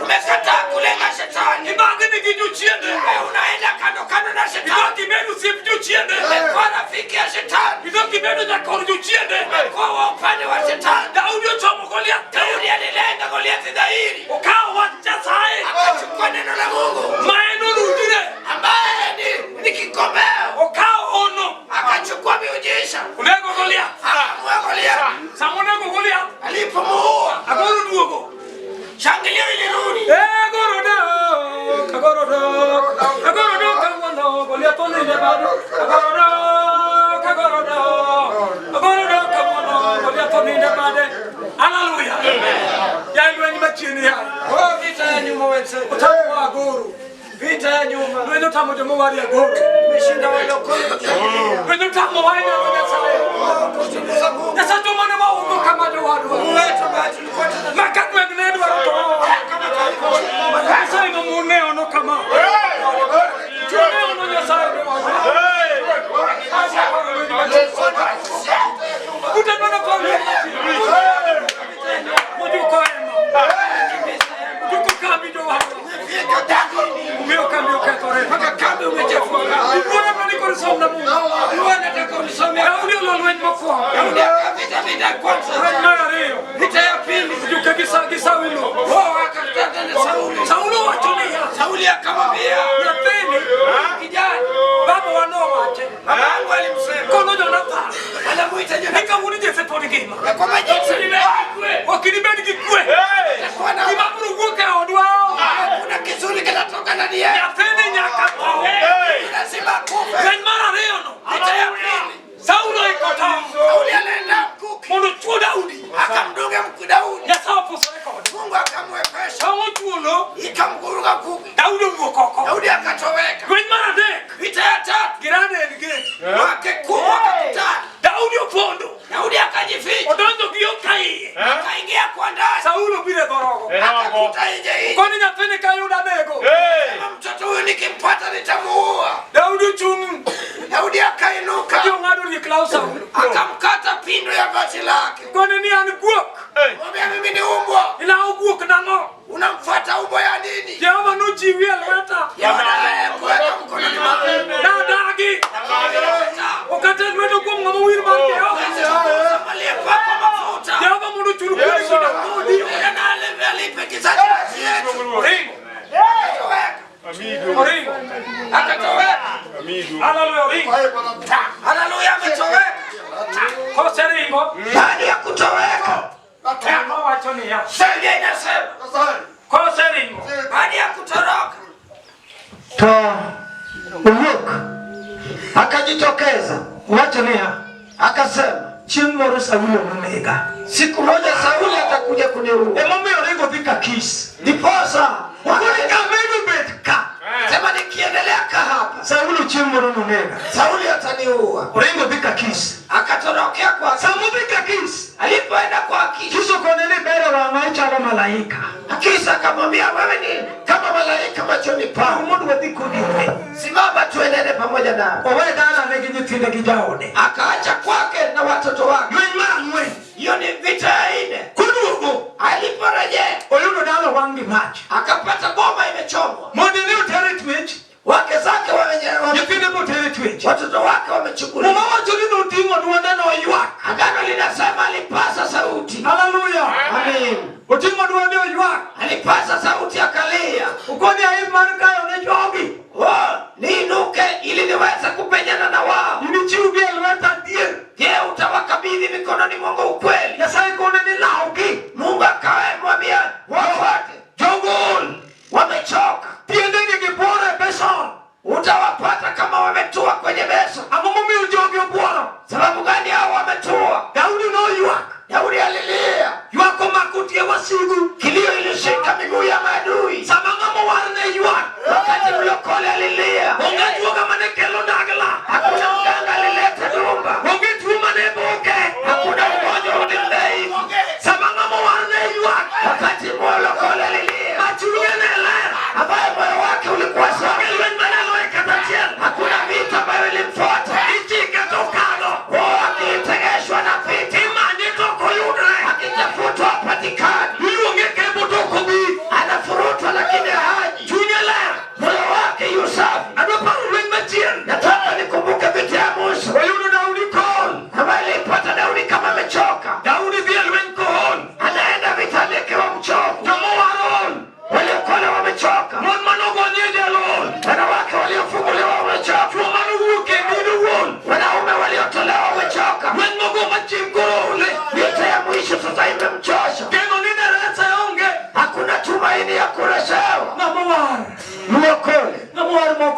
Umekataa kulenga shetani. Ibagni gi jochiende. Wewe unaenda kando kando na shetani. Idok ibedo osiep jochiende. Umekuwa rafiki ya shetani. Idok ibedo jakor jochiende. Umekuwa wa upande wa shetani. Daudi ochomo Goliath. Daudi alilenga Goliathi dhahiri. Okawo wach Nyasaye. Akachukua neno la Mungu Ma en orujre. ambaye ni kikomeo. Okawo hono. Akachukua miujiza. Onego Goliath. Akamuua Goliathi. Sama onego Goliath. Alipomuua, Agoro duogo. shangilio ilirudi. Eh, agoro dok, agoro dok, agoro dok kawuono, Goliath onindo e bado. Agoro dok, agoro dok, agoro dok kawuono, Goliath onindo e bade. Haleluya. Yaye lweny machien yaye. Oh, vita ya nyuma wenzetu. Otamo agoro. Vita ya nyuma. Lweny otamo joma wari agoro. Imeshinda walokole kushangilia. Lweny otamo wainano Nyasaye. Oh, kutukuza Mungu. Nyasaye mane waongo kama jowadwa. Mungu wetu ambaye tulikuwa tuna Ma ka gweng' ne dwaro to kama taifa walikuwa Nyasaye nomune ono kama. To ne ono Nyasaye jowadwa. Ute nono kwa lweny machien. Mojuko hema. Ojuko kambi jowadwa. Omiyo kambi okethore. mpaka kambi umechafuka. Iwuoyo mana ni koro somna Muma. Bwana nataka unisomee. Daudi olo lweny mokwongo. Daudi akavita vita ya kwanza, Lweny mar ariyo. vita ya pili. Ojuke gi Saulo. Oh, akakutana na Sauli. Saulo wacho niya. Sauli akamwambia Nyathini kijana, baba nowache. baba yangu alimsema, Kono Jonathan. anamuita Ni Jonathan kawuono Jesse pod ngima. ya kwamba Jesse Ok inibed gi kwe. atakuwa na Gima biro wuok e odwa. hakuna kizuri kinatoka ndani yake, Nyathini nyaka tho. lazima akufe. Lweny mar ariyo no. Vita ya pili, Saulo iko tong' Sauli alienda mkuki mondo ochuo Daudi. akamdunga mku Daudi, Nyasaye opusore kode. Mungu akamwepesha, Tong' ochuono, ikamguruga mkuki, Daudi owuok oko. Daudi akatoweka. Lweny mar adek, Vita ya tatu, girade en gate. wake kubwa wakakutana, Daudi opondo. Daudi akajificha, Odonjo gi yo ka iye. akaingia kwa ndani, Saulo biro e dhorogo. akakuta nje nje. Koni nyathini kayudo anego. Kama mtoto huyu nikimpata nitamuua. Daudi ochung'. Daudi akainuka Odhi ong'ado riek law Saulo. akamkata pindo ya vazi lake, Koni ni an guok. mwambia mimi ni umbwa, Ilawo guok nang'o? unamfuata umbwa ya nini? Jehova nochiwi e lweta. Yona kuweka mkononi mwako. Nadagi. Okate lwedo kuom ng'ama owir mar Jehova. Aliyepakwa mafuta Jehova mondo ochul kuom shida kodi. Yule na alipe kizazi chetu. Oringo. Akatoweka, Oringo. akatoweka. Haleluya oringo. Haleluya, ametoweka. Koseringo. Baada ya kutoweka, Nowacho niya. Biblia inasema Koseringo. baada ya kutoroka To owuok akajitokeza wacho niya, akasema, chieng' moro Saulo nonega. siku moja Sauli atakuja kuniua. Emomiyo oringo dhi Kakis. Ndiposa Okoni kamedo bet ka. sema nikiendelea kaa hapa Saulo chieng' moro nonega. Sauli ataniua. Oringo dhi Kakis. Akatorokea kwa Sama odhi Kakis, alipoenda kwa Akishi, Kis okone ni ber e wang'a ichalo malaika. Akisha akamwambia wewe ni kama malaika machoni pangu, Mondo wadhi kodi e lweny. simama tuenende pamoja nawe. Owe dalane gi nyithinde gi jaode. Akaacha kwake na watoto wake. Lweny mar ang'wen. Hiyo ni vita ya nne. Koduogo, Aliporejea oyudo dala wang' gi mach. akapata boma imechomwa, Monde ne oter e twech, wake zake nyithinde be oter e twech. watoto wake wamechukuliwa. Muma wacho ni noting'o dwonde noywak. Agano linasema alipasa sauti. Haleluya. Amen. Oting'o dwonde oywak. Alipasa sauti akalia, Okoni aib mar kayo ne jogi. oh, niinuke ili niweze kupenyana na wao. Inichiwgi e lweta adier. Je, utawakabidhi mikononi mwangu ukweli? Nyasaye kone ni lawgi. Mungu akamwambia wafuate, Jogol. wamechoka, Tiendegi gibuoro e beson. utawapata kama wametua kwenye beso. Ang'o momiyo jogi obuoro? Sababu gani hao wametua? Daudi noywak. Daudi alilia, Ywak omako tie wasigu. kilio ilishika miguu ya maadui.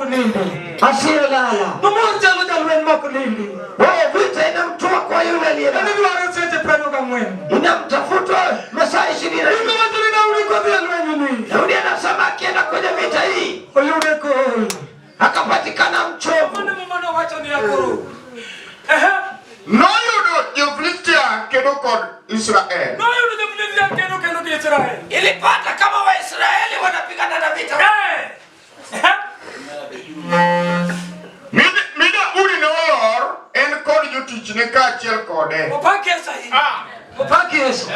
nindi. Asiyelala. Nomor chalo jalweny mok nindi. Wewe vita inamtoa kwa yule En aliyelala, idwaro seche 24. inamtafuta masaa 24. Muma wacho ni Daudi kodhi e lweny ni. Daudi anasema akienda kwenye vita hii Oyude kool. akapatikana mchovu. Mano muma nowacho niya koro. Ehe. Noyudo jo-Filistia kedo kod Israel. Noyudo jo-Filistia kedo kendo gi Israel. Ilipata kama Waisraeli wanapigana na vita. Eh. Ehe. Mi mi Daudi nolor en kod jotichne kaachiel kode. Opak Yesu ahinya. Opak Yesu.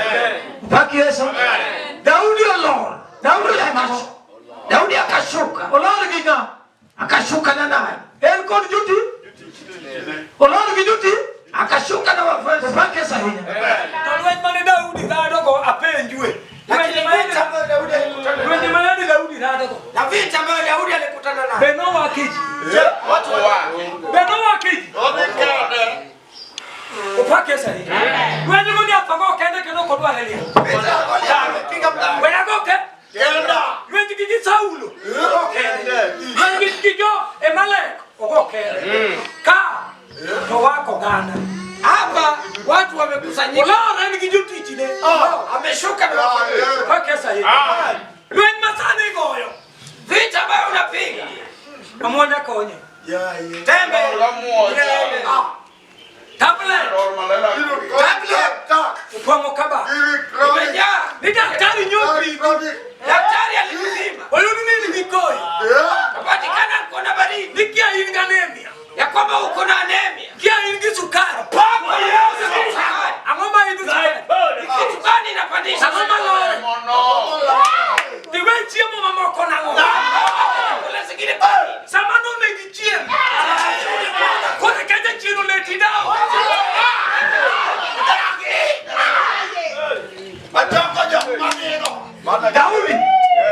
Opak Yesu. Daudi olor. Daudi olor. Daudi akashuka, Olor gi ng'a? akashuka na nani? En kod joti. Olor gi joti. Akashuka na wafuasi. Opak Yesu ahinya. To lweny mane Daudi radogo apenjue. Lakini Lweny mane vita ambayo Daudi alikutana nayo, lweny mane Daudi radogo. na vita ambayo Daudi alikutana nayo, Be nowakiji. Be nowakiji. Opak Yesu ahinya. Lweny go ni apago kende kendo ok odwar liel. vita ya Goliath amepiga mlango. We ago ke. Lweny gi Saulo. Ogo kende. Lweny gi jo Amalek. Ogo kende. Ka to wako oganda. Hapa watu wamekusanyika. Olor en gi jotichne. Ameshuka na wafuasi. Opak Yesu ahinya. Lweny ma sani igoyo. Vita ambayo unapiga Amwonya konye. tembe, Tablet. tablet Opong'o kaba. imejaa. Ni daktari nyopi. Daktari alikupima Oyud ni in gi koyo. kapatikana uko na baridi, Ni kia in gi anemia. ya kwamba uko na anemia. Kia in gi sukari. Pako sukari. Ang'o ma idho sukari? Ni kitu gani inapandisha Ang'o ma lore? Iwe chiemo mamoko nang'o? Chakula zingine baridi. Sama nonegi chiem. Koro ka jachien oleti dawa. Daudi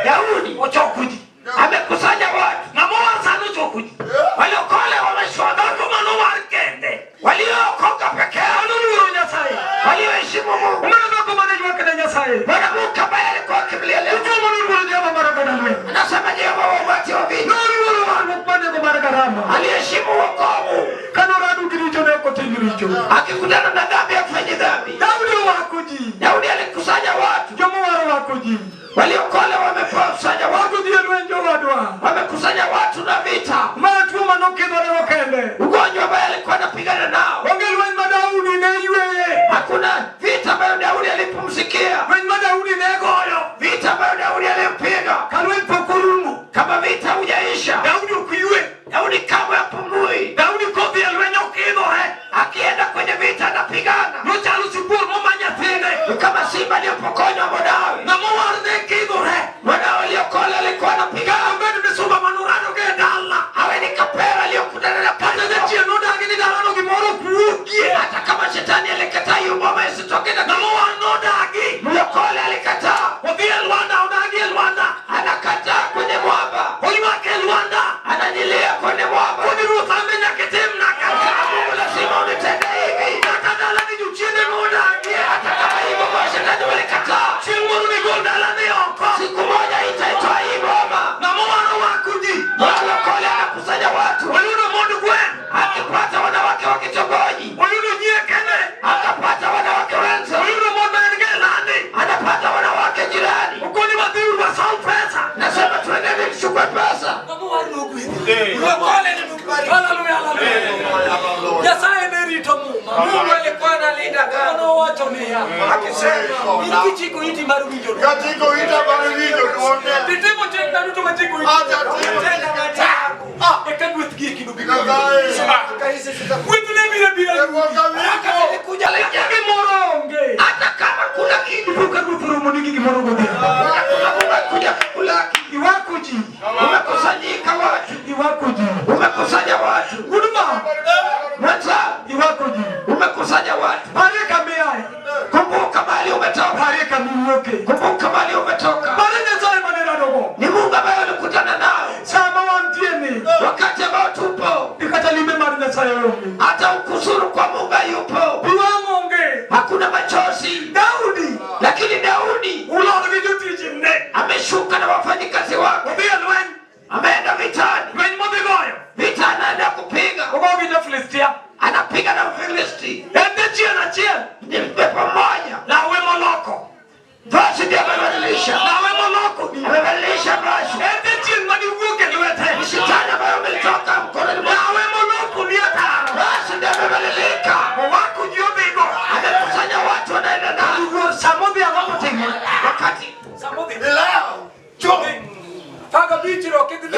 Daudi ochoko ji. amekusanya watu Ng'ama owar sani ochoko ji. waliokole, wameshuka, Dhako manowar kende. waliookoka peke yao, Manoluoro Nyasaye. walioheshimu Mungu. Omera dhako mane ywak ne Nyasaye. Mwanamke ambaye alikuwa akimlilia Dichuo manoluoro Jehova mar oganda lweny. anasema Jehova wa umati wa vita, Noluoro warruok manego mar garama. aliheshimu wokovu, Kanoradu gi richo ne ok otim richo. akikutana na dhambi hafanyi dhambi. Daudi owako ji. Daudi alikusanya watu Jomowar owako ji. waliokole, wamekusanya watu, Wako ji e lweny jowadwa. wamekusanya watu na vita, Ma tuo manokidhorego kende. ugonjwa ambaye alikuwa anapigana nao. Onge lweny ma Daudi ne yweye. Hakuna vita ambayo Daudi alipumzikia, Lweny ma Daudi ne goyo. vita ambayo Daudi alimpiga. Ka lweny pok orumo. Kama vita hujaisha, Daudi ok ywe. Daudi kamwe hapumui. Daudi kodhi e lweny okidhore. Akienda kwenye vita anapigana, Nochalo sibuor moma nyathine. ni kama simba aliyopokonywa mwanawe. Ng'ama owar ne kidhore. Mwanawe aliyokole alikuwa anapigana, Obed misumba manorado go e dala. awe ni kapera aliyokutana na Kata panya. jachien nodagi ni dalano gimoro ok wuogie. Hata kama shetani alikataa hiyo boma isitoke na Ng'ama owar nodagi. mlokole alikataa, Odhi e lwanda odagi e lwanda. anakataa kwenye mwamba, Oywak e lwanda. ananilia kwenye mwamba. Koni ruoth an be nyaka itimna kaka. Mungu lazima unitende hivi, Kata dalani jochiende nodagie. hata kama hivyo kwa shetani walikataa. Chieng' moro nigol dalani oko. Siku moja itaitoa hii boma. Ng'ama owar owako ji. Mlokole anakusanya watu, Oyudo mond gweng'. akipata wanawake wa kitongoji, Oyudo nyiekene. akapata wanawake wenza, Oyudo mon ma en go e landi. anapata wanawake jirani. Okoni wadhiuru wasol pesa. Nasema tuendeni tuchukue pesa. Ng'ama owar nogwedhi. Mlokole ni mbariki. Haleluya, haleluya. Nyasaye ne rito muma. Mungu alikuwa analinda Mano agano owacho niya. akisema In kichiko iti mar winjo dwol. Kachiko ita mar winjo dwonde. Titimo chik na duto machiko iti. Acha timo. tenda matako Eka gweth gi eki nobi. Nyasaye. Gweth ne biro abira. Ewuoka winjo. Zilikuja Gimoro onge. Hata kama kuna kitu, Ipo ka ruoth oromo nigi gimoro godhiambo. hakuna Mungu akuja kukulaki. Iwako ji. Umekusanyika watu, Iwako ji. umekusanya watu Huduma. mwenza, Iwako ji. umekusanya watu. Parie kama iaye. Kumbuka mahali umetoka, Parie kama iwuoke. kumbuka mahali umetoka. Parie Nyasaye mane radogo. Ni Mungu ambaye ulikutana nao Sama wantie ni. wakati ambao tupo, Nikata limbe mar Nyasaye onge. hata ukusuru kwa Mungu hayupo, Pi wang' onge. hakuna machozi. Daudi Lakini Daudi ulor gi jotichne. ameshuka na wafanyikazi wake, Odhi e lweny. ameenda vitani, Lweny modhi goyo. abich ok idhi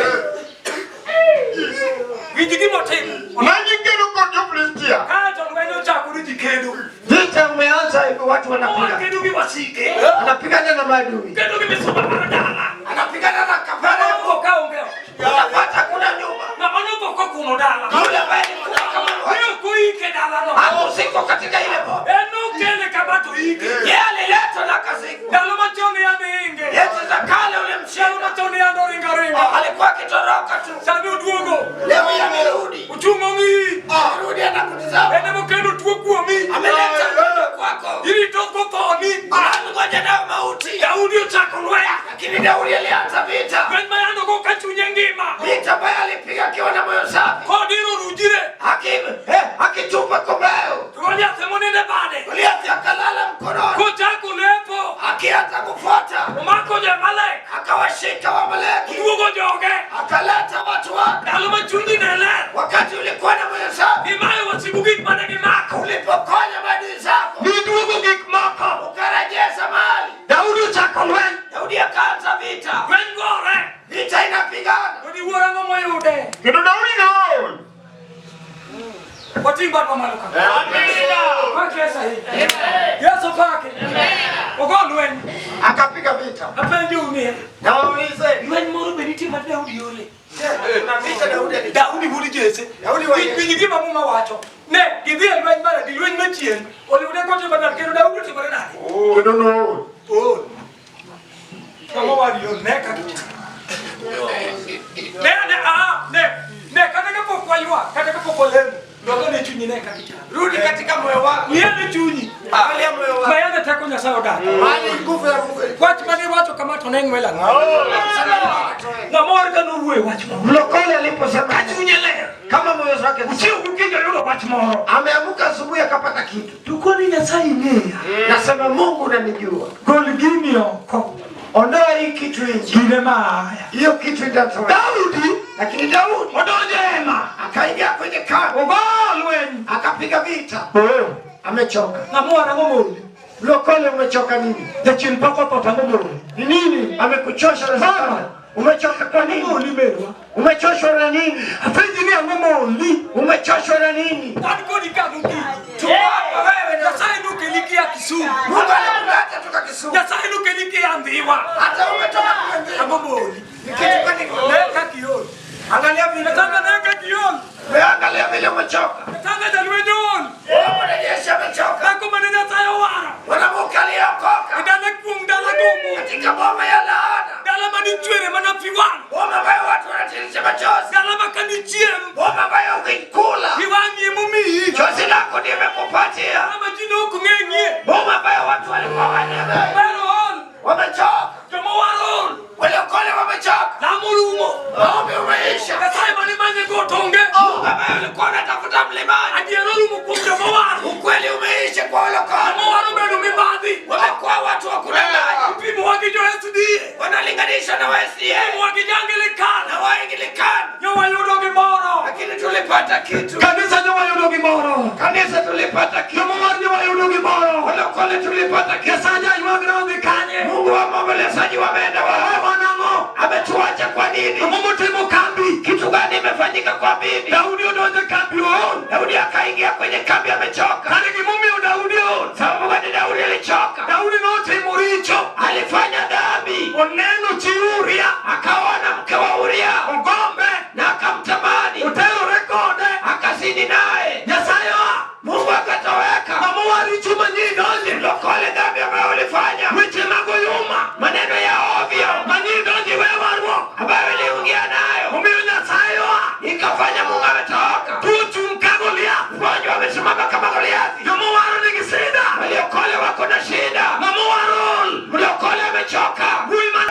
Winj gima otimo. Ne gikedo kod jo-Filistia. Kae to lweny ochakore ji kedo. Vita umeanza hivi, watu Oa wanapiga, kedo gi wasike. anapigana na maadui, Kedo gi misumba mar dala. anapigana na kafara. Ng'ama ka onge ot. Utapata kuna nyumba Ng'ama notho kokuno dala. yule ambaye ni mkubwa kama Ne watu ok oike dalano. hakuzikwa katika ile boma. En nokele kama to ike. Yeye aliletwa na akazikwa. Ndalo machon yande inge. Enzi za kale Ndalo ulimshinda, machon yande oringa ringa. alikuwa akitoroka tu. Sani oduogo. Leo yeye amerudi, Ochung' ong'iyi. amerudi anakutizama, En emokelo tuo kuomi. ameleta ugonjwa kwako, Irito kothoni. anangoja nao mauti. Daudi ochako lweny. Lakini Daudi alianza vita, Lweny ma yande ogo ka chunye ngima. vita ambayo alipiga akiwa na moyo safi, Kodiro rujire. Akitupa kombeo. To Goliath emonindo e bade. Goliathi akalala mkononi, Kochako lepo. akianza kufuata, Omako jo-Amalek. akawashika Waamaleki, Oduogo joge. akaleta watu wake. Ndalo ma chunyi ne ler. Wakati ulikuwa na moyo safi, Imayo wasigu gik mane gimako. ulipokonya maadui zako, Niduogo gik moko. ukarejesha mali. Daudi ochako lweny. Daudi akaanza vita, Lweny gore. vita inapigana. To diwuor ang'o moyude? Kendo Daudi nool. Wating' bat mamalo ka. Pak Yesu ahinya. Yesu pake. Ogo lweny. Akapiga vita. Apenjou niya. Na waulize, Lweny moro be nitie ma Daudi ole. kuna vita Daudi ali Daudi wuod Jesse. Daudi wa Jesse. Winj gima Muma wacho. Ne gidhi e lweny mar adi, lweny machien. Oyude kotimo nade kendo Daudi otimore nade? Kendo nool. Ool. Ng'ama wadi ol ne kaka chal. Ne ne ah ne ne kata kapok waywak kata kapok walemo dog ane chunyi ne kaka chal. Rudi katika moyo wako. Ng'i ane chunyi. Angalia moyo wako. Ma yande teko Nyasaye odak. Mahali nguvu ya Mungu ilipo. Wach mane iwacho kama to ne ng'wel ang'o? Ng'ama or ka nowuoyo e wach moro. Mlokole aliposema Ka chunye ler. kama moyo wake Ochiew gokinyi oyudo wach moro. ameamka asubuhi akapata kitu, To koni Nyasaye ing'eya. nasema Mungu unanijua, Gol gini oko. ondoa hii kitu nje, Gine maaya. hiyo kitu itatoka. Daudi Lakini Daudi odonjo e hema. akaingia kwenye kambi, Ogo lweny. akapiga vita, Oh. amechoka. Ng'ama war ang'o mooli? Mlokole, umechoka nini? Jachien pok otho to ang'o mooli? Ni nini amekuchosha na shetani? Umechoka kwa Ang'o nini? mooli merwa? Umechoshwa na nini? Apenji ni ang'o mooli? Umechoshwa na nini? Wan kodi ka gokinyi. Tuko hapa wewe na Nyasaye nokeli kia Kisumu. Mungu alikuleta toka Kisumu, Nyasaye nokeli kia Ndhiwa. hata umetoka kule Ndhiwa. Ang'o mooli? Ni kitu gani? Ne kaka iol. Angalia vile Nataka ne kaka iol. wewe, angalia vile umechoka. Nataka jalweny ol. Wewe mwanajeshi amechoka, Dhako mane Nyasaye owaro. mwanamke aliyeokoka E dala kuong' dala gomo. katika boma ya laana, Dala manichwere mana pi wang'. boma ambayo watu wanatiririsha machozi, Dala ma kanichiem. boma ambayo ukikula Pi wang'i emomiyi. chozi lako ndiyo imekupatia, Dala ma ji ne ok ng'eng'ie. boma ambayo watu walikuwa wanene Ber ool. wamechoka, Joma owar ool. waliokole wamechoka, Lamo orumo. maombi umeisha. Nyasaye mane imanye got onge. Mungu ambaye ulikuwa unatafuta mlimani, Adiera orumo kuom joma owar. ukweli umeisha kwa walokole, Joma owar obedo mibadhi. wamekuwa watu wa kudanganya, Ipimowa gi jo SDA. wanalinganisha na wa SDA Ipimowa gi jo Anglican. na Waanglikana, Nowayudo gimoro. lakini tulipata kitu. Kanisa nowayudo gimoro. Kanisa tulipata kitu, Joma war nowayudo gimoro. walokole tulipata kitu. Nyasaye jaywagra odhi kanye? Mungu wa maombolezaji wameenda wapi? Owewa nang'o? Ametuacha kwa nini? Ang'o motimo kambi? Kitu gani imefanyika kwa bidi? Daudi odonjo e kambi ool. Daudi akaingia kwenye kambi amechoka. Kare gimomiyo Daudi ool? Sababu gani Daudi alichoka? Daudi notimo richo. Alifanya dhambi, Oneno chi Uria. akaona mke wa Uria Ogombe. na akamtamani, Oterore kode. akazini naye. Nyasaye oa. Mungu akatoweka. Ng'ama war richo manyie donje. Lokole dhambi ambayo ulifanya, Weche mag oyuma. maneno ya ovyo Manyie donje we warruok. ambayo uliingia nayo, Omiyo Nyasaye oa. ikafanya Mungu ametoweka. Tuo chung' ka Goliath. Mgonjwa amesimama kama Goliathi, Joma owaro nigi shida. waliokole wako na shida, Ng'ama owaro ool. mlokole amechoka, Wuoyi man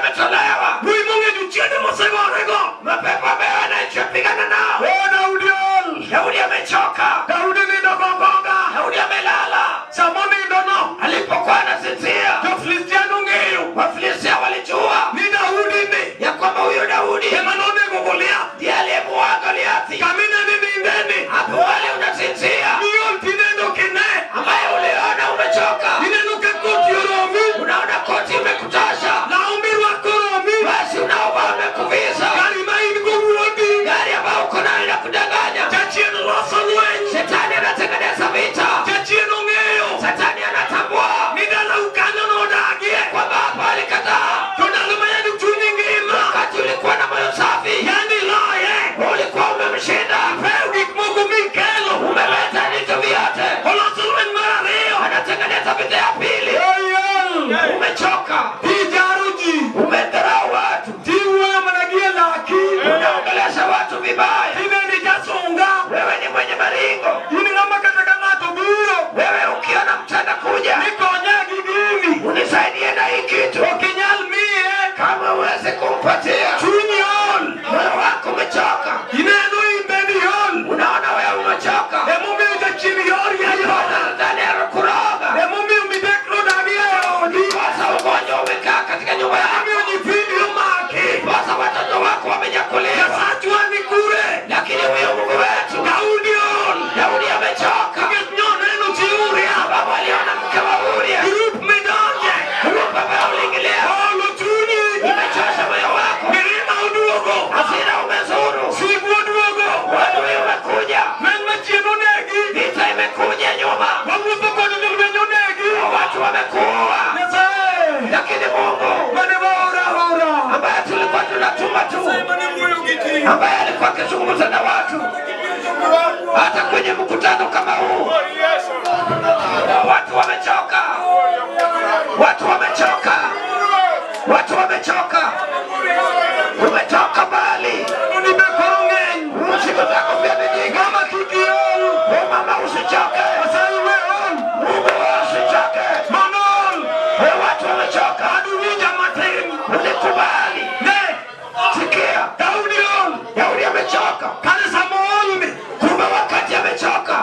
Ambaye alikuwa akizungumza na watu hata kwenye mkutano kama huu. Watu wamechoka, watu wamechoka, watu wamechoka. Umetoka mbali, siku zako pia ni nyingi. Oh, mama usichoke, Mungu usichoke. Oh, watu wamechoka, ulikubali. Sikia, Daudi amechoka. Kumbe wakati amechoka,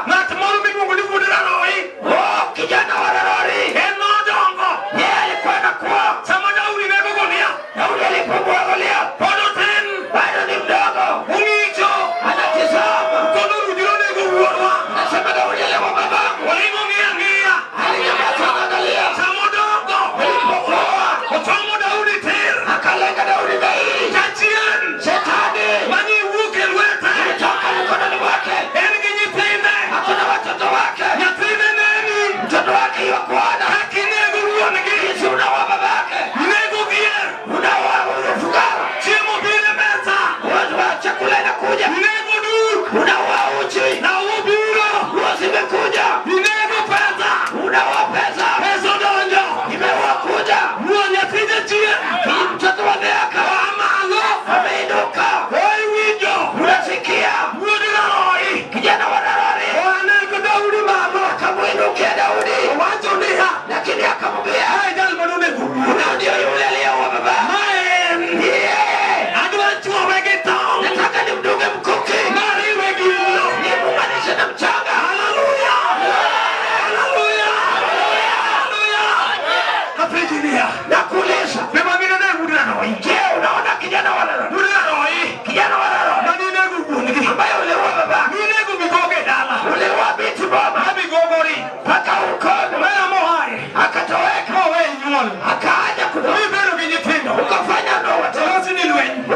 oh, kijana wa Rarori, yeye alikuwa anakuwa. Daudi alipomua Goliath, bado ni mdogo, anatizama, anasema Daudi aliwa babangu, alinyamaza anaangalia. Alipokuwa akalenga Daudi dhahiri, shetani ilitoka mkononi mwake, hakuna watoto wake, mtoto wake yuakuona jinsi unaua babake, unaua huyu fukara, watu wa chakula inakuja, unaua uchi, nguo zimekuja, unaua pesa, imeua kuja, hii mtoto wa miaka ameinuka, unasikia kijana wa Rarori akamuinukia Daudi, lakini akamwambia, huyu ndio yule aliyeua baba, ndiye nataka nimdunge mkuki, nimuunganishe na mchanga. Nakuuliza, je, unaona kijana wa Rarori, kijana wa Rarori ambaye uliua baba, uliua binti baba mpaka ukono akatoweka, akaaja kutoka, ukafanya ndoa tena,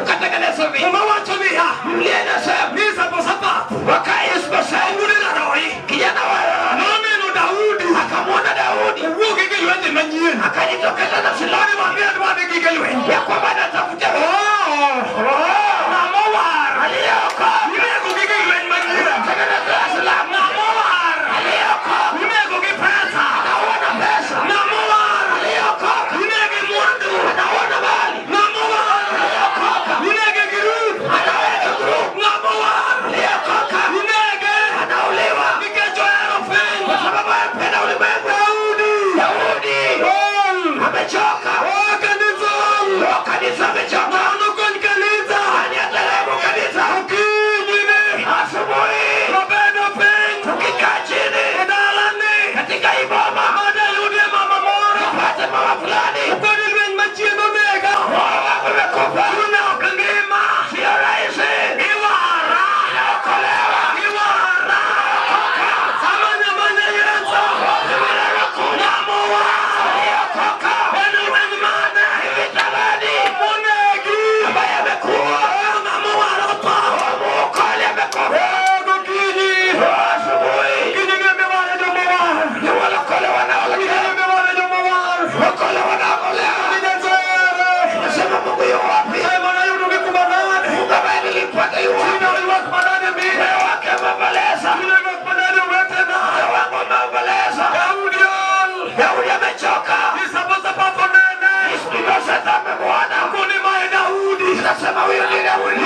ukatengeneza vita. Biblia inasema wakaisbosai kijana wa Rarori akamwona Daudi akajitokeza na silaha ya kwamba anatafuta aliyeokoka, tengeneza silaha, aliyeokoka anaona pesa, aliyeokoka anaona mali, aliyeokoka anaweka group, aliyeokoka anauliwa kwa sababu anapenda ulimwengu. Daudi amechoka, oh, kanisa amechoka, nani atarehemu kanisa? Asubuhi tukikaa chini katika hii boma, tupate mama fulani, moyo wangu umekufa, sio rahisi, inaokolewa aliyeokoka hivi tamani, ambaye amekuwa muokole amekufa. Asubuhi ni walokole wanaolekea, wakole wanaokolewa. Nasema Mungu yu wapi? Mungu ambaye nilimpata yu wapi? Moyo wake umeomboleza, moyo wangu umeomboleza. Daudi amechoka, Mefiboseth amemwona, nasema huyu ni Daudi.